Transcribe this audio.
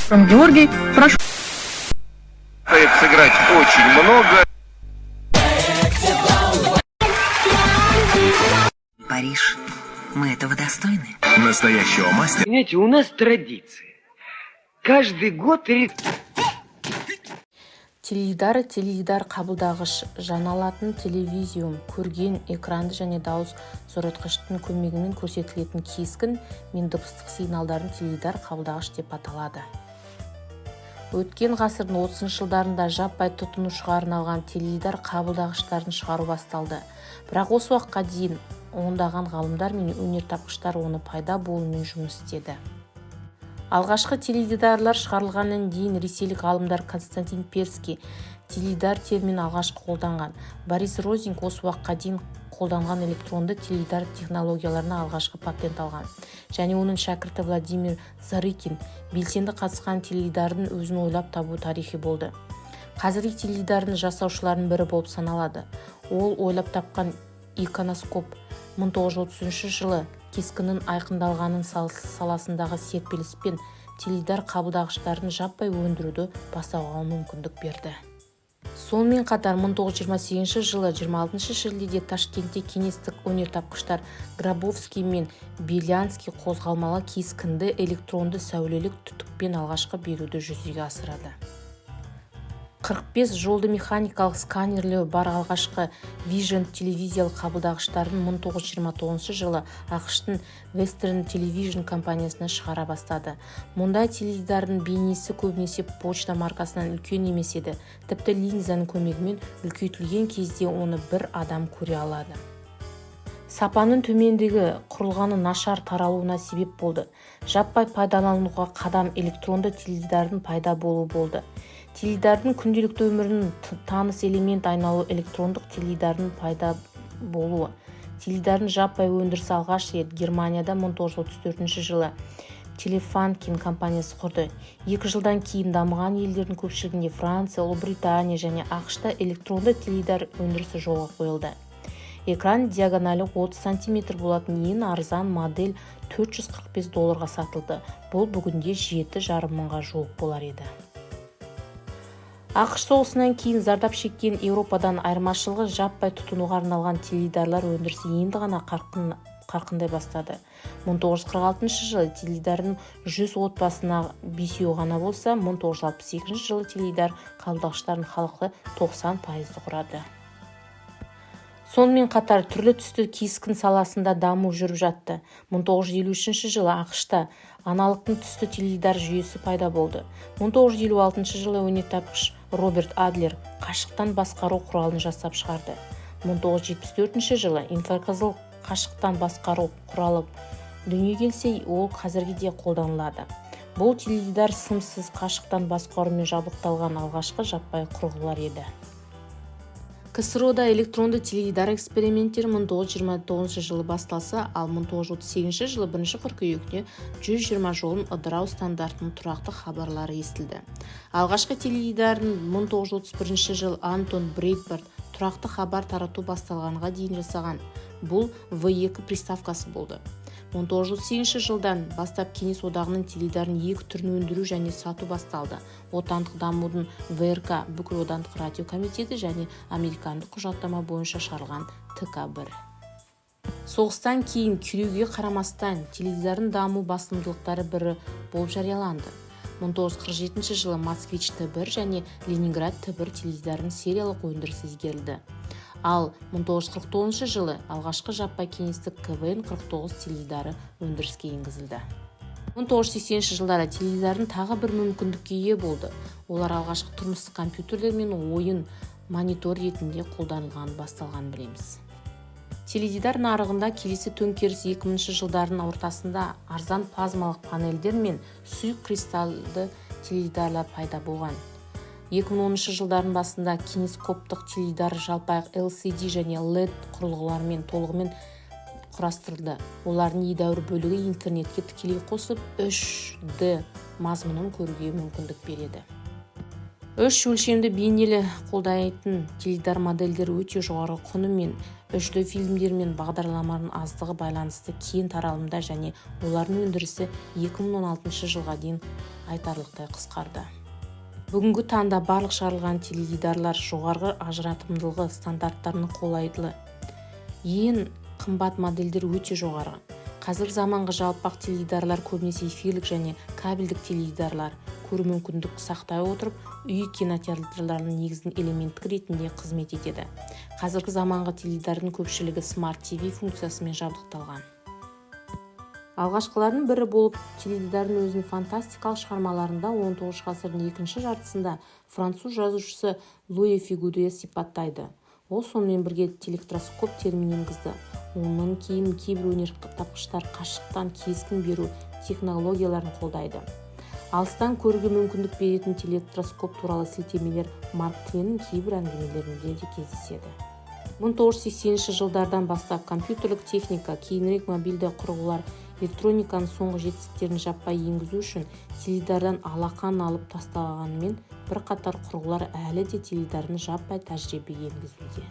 Георгий, прошу. Сыграть очень много. Париж. Мы этого достойны. Настоящего мастера. Понимаете, у нас традиция. Каждый год или Теледидар, теледидар қабылдағыш, жаналатын телевизиум, көрген экранды және дауыс зорайтқыштың көмегімен көрсетілетін кескін мен дыбыстық сигналдарын теледидар қабылдағыш деп аталады. Өткен ғасырдың 30 жылдарында жаппай тұтынушыға арналған теледидар қабылдағыштарын шығару басталды. Бірақ осы уақытқа дейін ондаған ғалымдар мен өнертапқыштар оны пайда болуымен жұмыс істеді. Алғашқы теледидарлар шығарылғаннан дейін ресейлік ғалымдар Константин Перский теледидар терминін алғашқы қолданған. Борис Розинг осы уақытқа дейін қолданған электронды теледидар технологияларына алғашқы патент алған және оның шәкірті Владимир Зворыкин белсенді қатысқан теледидардың өзін ойлап табу тарихи болды. Қазіргі теледидардың жасаушыларының бірі болып саналады. Ол ойлап тапқан иконоскоп 1933 жылы кескіннің айқындалғанын саласындағы серпіліспен теледидар қабылдағыштарын жаппай өндіруді бастауға мүмкіндік берді. Сонымен қатар 1928 жылы 26 шілдеде Ташкентте кеңестік өнертапқыштар Грабовский мен Белянский қозғалмалы кескінді электронды сәулелік түтікпен алғашқы беруді жүзеге асырады. 45 жолды механикалық сканерлеу бар алғашқы Vision телевизиялық қабылдағыштарын 1929 жылы АҚШ-тың Western Television компаниясына шығара бастады. Мұндай теледидардың бейнесі көбінесе почта маркасынан үлкен емес еді, тіпті линзаның көмегімен үлкейтілген кезде оны бір адам көре алады. Сапаның төмендігі құрылғының нашар таралуына себеп болды. Жаппай пайдалануға қадам электронды теледидардың пайда болуы болды. Теледидардың күнделікті өмірінің таныс элемент айналуы электрондық теледидардың пайда болуы. Теледидардың жаппай өндірісі алғаш рет Германияда 1934 жылы Телефанкен компаниясы құрды. 2 жылдан кейін дамыған елдердің көпшілігінде, Франция, Ұлыбритания және АҚШ-та электронды теледидар өндірісі жолға қойылды. Экран диагоналі 30 сантиметр болатын ең арзан модель 445 долларға сатылды. Бұл бүгінде 7,5 мыңға жуық болар еді. АҚШ соғысынан кейін зардап шеккен Еуропадан айырмашылығы, жаппай тұтынуға арналған теледидарлар өндірісі енді ғана қарқындай бастады. 1946 жылы теледидардың 100 отбасына бесеуі ғана болса, 1962 жылы теледидар қабылдағыштардың халқы 90%-ды құрады. Сонымен қатар түрлі түсті кескін саласында даму жүріп жатты. 1953 жылы АҚШ-та аналогтың түсті теледидар жүйесі пайда болды. 1956 жылы өнертапқыш Роберт Адлер қашықтан басқару құралын жасап шығарды. 1974 жылы инфрақызыл қашықтан басқару құралы дүниеге келсе, ол қазірге де қолданылады. Бұл теледидар сымсыз қашықтан басқарумен жабдықталған алғашқы жаппай құрылғылар еді. КСРО-да электронды теледидар эксперименттері 1929 жылы басталса, ал 1938 жылы 1 қыркүйекте 120 жолын ыдырау стандартының тұрақты хабарлары естілді. Алғашқы теледидарын 1931 жылы Антон Брейтбарт тұрақты хабар тарату басталғанға дейін жасаған. Бұл В2 приставкасы болды. 1938 жылдан бастап Кеңес Одағының теледидарының екі түрін өндіру және сату басталды: отандық дамудың ВРК, Бүкілодақтық радио комитеті, және американдық құжаттама бойынша шығарылған ТК-1. Соғыстан кейін күйреуге қарамастан, теледидардың даму басымдылықтары бірі болып жарияланды. 1947 жылы Москвич Т1 және Ленинград Т1 теледидарының сериялық өндірісі игерілді, ал 1949 жылы алғашқы жаппай кеңестік КВН 49 теледидары өндіріске енгізілді. 1980 жылдары теледидардың тағы бір мүмкіндікке ие болды: олар алғашқы тұрмыстық компьютерлер мен ойын монитор ретінде қолданылған басталғанын білеміз. Теледидар нарығында келесі төңкеріс 2000 жылдардың ортасында арзан плазмалық панельдер мен сұйық кристалды теледидарлар пайда болған. 2010 жылдардың басында кинескоптық теледидар жалпақ LCD және LED құрылғылармен толығымен құрастырылды. Олардың едәуір бөлігі интернетке тікелей қосып, 3D мазмұнын көруге мүмкіндік береді. Үш өлшемді бейнені қолдайтын теледидар модельдері өте жоғарғы құны мен 3D фильмдер мен бағдарламалардың аздығы байланысты кең таралымда және олардың өндірісі 2016 жылға дейін айтарлықтай қысқарды. Бүгінгі таңда барлық шығарылған теледидарлар жоғарғы ажыратымдылығы стандарттарын қолдайды, ең қымбат модельдер өте жоғары. Қазіргі заманғы жалпақ теледидарлар көбінесе эфирлік және кабельдік теледидарлар көру мүмкіндік сақтай отырып, үй кинотеатрларының негізгі элементі ретінде қызмет етеді. Қазіргі заманғы теледидардың көпшілігі Smart TV функциясымен жабдықталған. Алғашқылардың бірі болып теледидардың өзінің фантастикалық шығармаларында 19 ғасырдың екінші жартысында француз жазушысы Луи Фигуре сипаттайды. Ол сонымен бірге телектроскоп терминін енгізді. Онан кейін кейбір өнертапқыштар қашықтан кескін беру технологияларын қолдайды. Алыстан көруге мүмкіндік беретін телектроскоп туралы сілтемелер Марк Твеннің кейбір әңгімелерінде де кездеседі. 1980 жылдардан бастап компьютерлік техника, кейінірек мобильді құрылғылар электрониканың соңғы жетістіктерін жаппай енгізу үшін теледидардан алақан алып тастағанымен, бірқатар құрылғылар әлі де теледидардың жаппай тәжірибеге енгізілуде.